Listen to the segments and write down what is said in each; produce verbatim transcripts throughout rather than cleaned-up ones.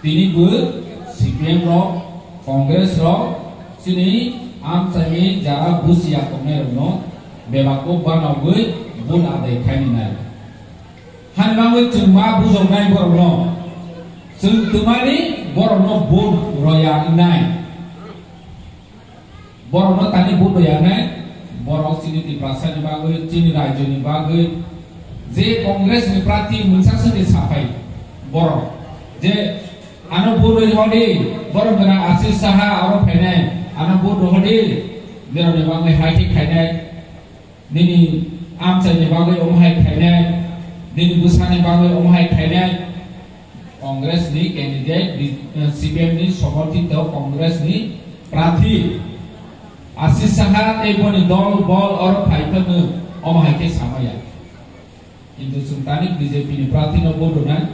Tini bo C P M rok, Congress rok, chini amchaini jara busia tongnai rokno bebak kok banogwi vote adai khaini nai. Hani bagwi chwng ma bujoknai borokno, chwng twmani borokno vote roya wngnai. Borokno tani vote roya wngnai, borok chini Tiprasani bagwi, chini rajyoni bagwi, je Congress ni prarthi mungsa songwi saphai borok, je ano vote rwi hodi, borok gana Ashish Saha aro phainai, ano vote rwi hodi, borokni bagwi hai khe khainai. Nini amchaini bagwi omo hai khainai, nini bwsani bagwi omo hai khainai. Congress ni candidate, B-, eh, C P M ni somorthito Congress ni prarthi Ashish Saha tei boni dol bol oro phai phano omo hai khe samaya. Kintu chwng tani B J P ni prarthi no vote rwnai.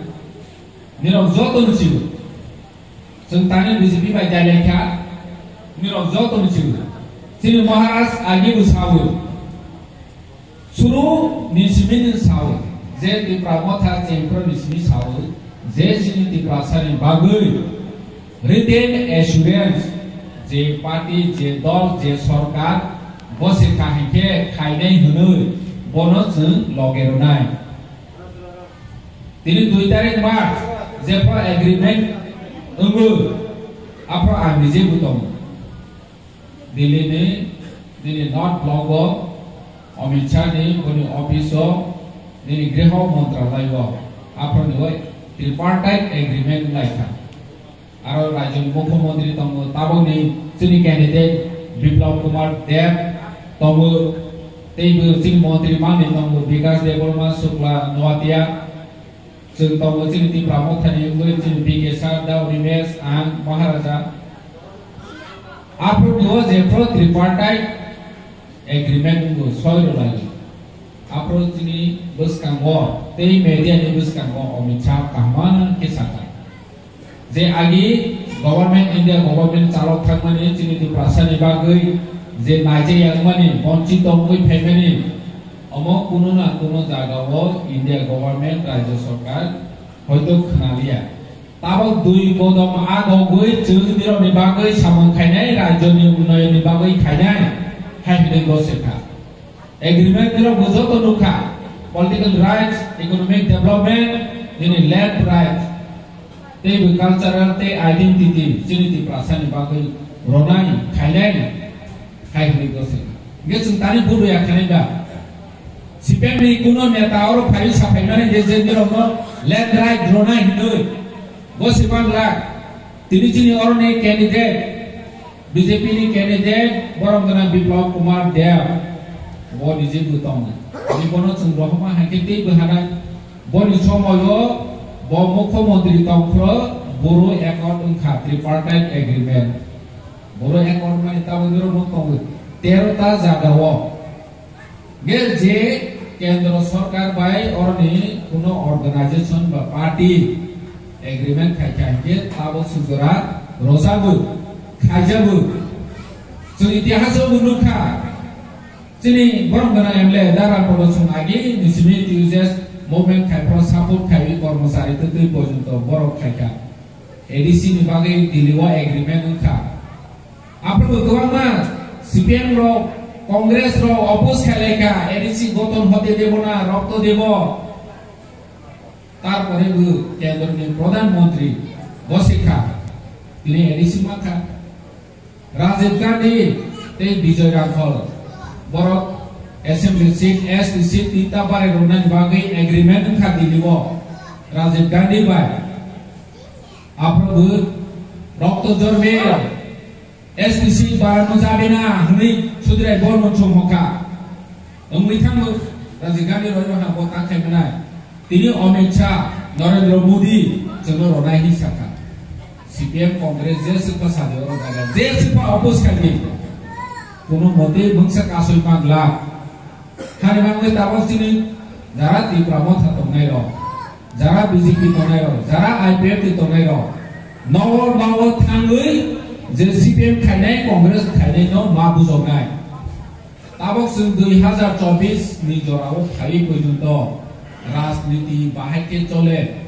Nirok joto ni chibo. Chwng tani B J P bai dailai kha. Nirok joto ni chibo. Chini Maharaj agi bo sawi. Suru ni simi ni sawi. Je Tipra Motha Chempro ni simi sawi. Je chini Tiprasa ni bagwi written assurance je party, je dol, je sorkar, bo se kaham khe khainai hwnwi bono chwng loge rwnai. Tini dui tarik March, jephru agreement wngwi, aphru ang niji bo tongo. Delhi ni, nini North Block o, Amit Shah ni, boni office o, nini Griho Mantralay o, aphru ni oi tripartite agreement wnglaikha. Aro rajyoni mukhyamantri tongo, tabukni chini candidate Biplab Kumar Deb tongo, teibo chini montri manwi tongo Bikash Debbarma, Shukla Noatia, chwng tongo chini Tipra Mothani wngwi chini B K Sarda, Animesh, ang Maharaja. Aphuru o jephru tripartite agreement wngwi soi rwlaio. Aphuru chini bwskango tei media ni bwskango Amit Shah kaham khe sakha. Je agi government, India government chalok thangmani chini Tiprasa ni bagwi je naijak yakmani, bonchito wngwi phaimani, omo kuno na kuno jaga o India government, rajya sarkar hoito khwnaliya. Tabok dui kodom agogwi chwng nirokni bagwi samung khainai, rajyoni unnayonni bagwi khainai, hai hwnwi gosikha. Agreement nirok bo joto nukha, political rights, economic development, nini land rights, teibo cultural tei identity, chini Tiprasani bagwi ronai, khainai, hai hwnwi gosikha. Hwnkhe chwng tani budu ya khanai ba? C P M ni kuno neta oro phaiwi saphaimani je je nirokno land right rwnai hinwi gosi manglak. Tini chini oroni candidate, B J P ni candidate borok gana Biplab Kumar Deb, bo niji bo tongo. Tini bono chwng rohorma hai khe tei bwhanai. Boni somoio bo mukhyamantri tongphuru Bodo Accord wngkha, tripartite agreement. Bodo Accord mani tabuk nirokno tongo tero ta jagao. Hwnkhe je kendro sorkar bai oroni kuno organization ba party agreement khaikha hwnkhe tabuk sujora rojago, khaijago. Chwng itihaso bo nukha. Chini borok gana M L A Dara Polo chwng agi ni simi T U J S movement khai pro support khai kormochari twtwi porjonto borok khaikha. A D C ni bagwi Delhi o agreement wngkha. Aphuru kwbangma C P M rok, Congress rok oppose khailai kha, A D C goton hote debo na, rokto debo. Tarpore bo kendro ni pradhan mantri bo sikha. Tini A D C mankha. Rajiv Gandhi tei Bijoy Rangkhol borok assembly seat, S T seat tinta barai rwnani bagwi agreement wngkha Delhi o Rajiv Gandhi bai. Aphuru bo rokto jorbe S T seat barano jabe na hwnwi Sudirai Bormon chwng hokha. Wngwi thango Rajiv Gandhi roi roha bo ta khai mwnai. Tini Amit Shah, Narendra Modi chwngno ronai hinwi sakha. C P M Congress je swkha sadi oro jaga, je swkha oppose khaidi. Kuno mote mungsa kasui mangla. Hani mangwi tabok chini jara Tipra Motha tongnai rok, jara B J P tongnai rok, jara I P F T tongnai rok, nogo nogo thangwi je C P M khainai, Congress khainai no ma bujoknai. Tabok chwng dui hazar chobbish ni jorao phaiwi porjonto rajniti bahai khe chole.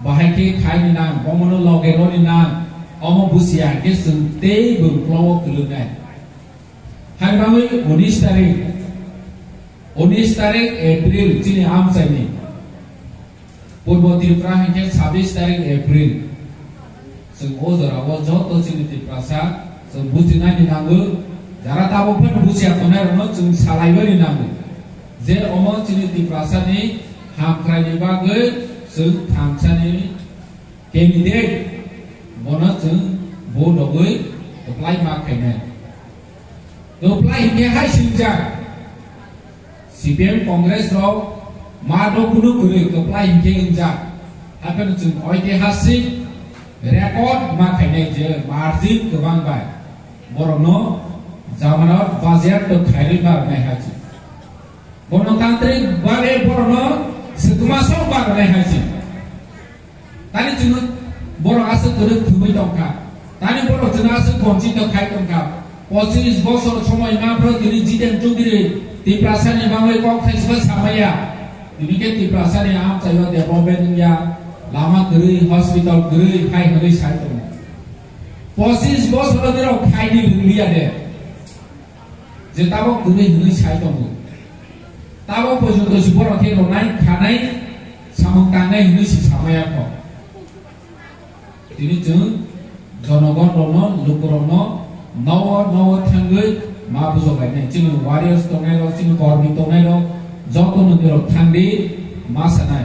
Bahai khe khaini nang, bomono loge roni nang, omo busia khe chwng tei bwrwklo o kwlwngnai. Hai bagwi unis tarik, unis tarik April chini amchaini. Purbo Tripura hinkhe sabis tarik April. Chwng o jorao joto chini Tiprasa chwng bujinani nango, jara tabuk phano bujiya tongnai rokno chwng salaibani nango. Je omo chini Tiprasani hamkraini bagwi chwng thansani candidate bono chwng vote rogwi kwplai ma khainai. Kwplai hinkhe hai singjak. C P M Congress rok ma do kunu kwrwi kwplai hinkhe wngjak. Hapheno chwng oitihasik record ma khainai je margin kwbang bai borokno jamanat bajar to khairwi ma rwnai hai chwng. Gonotantrik babe borokno swkma sok ba rwnai hai chwng. Tani chwngno borok aswk kwrwi thumwi tongkha. Tani borok chwngno aswk bonchito khai tongkha. Pochis bosor somoi ma phro tini Jiten Chowdhury Tiprasani bagwi kok thaisba samaya. Tini khe Tiprasani amchaio development wngya, lama kwrwi, hospital kwrwi hai hwnwi sai tongo. Pochis bosor nirok khaini rwliya de. Je tabok kwrwi hwnwi sai tongo. Tabok porjonto si borok khe rwnai, khanai, samung tangnai hwnwi si samaya kho. Tini chwng jonogon rokno, lukurokno nowo nowo thangwi ma bujok lainai. Chini warriors tongnai rok, chini kormi tongnai rok, joto no dirok thangdi ma sanai.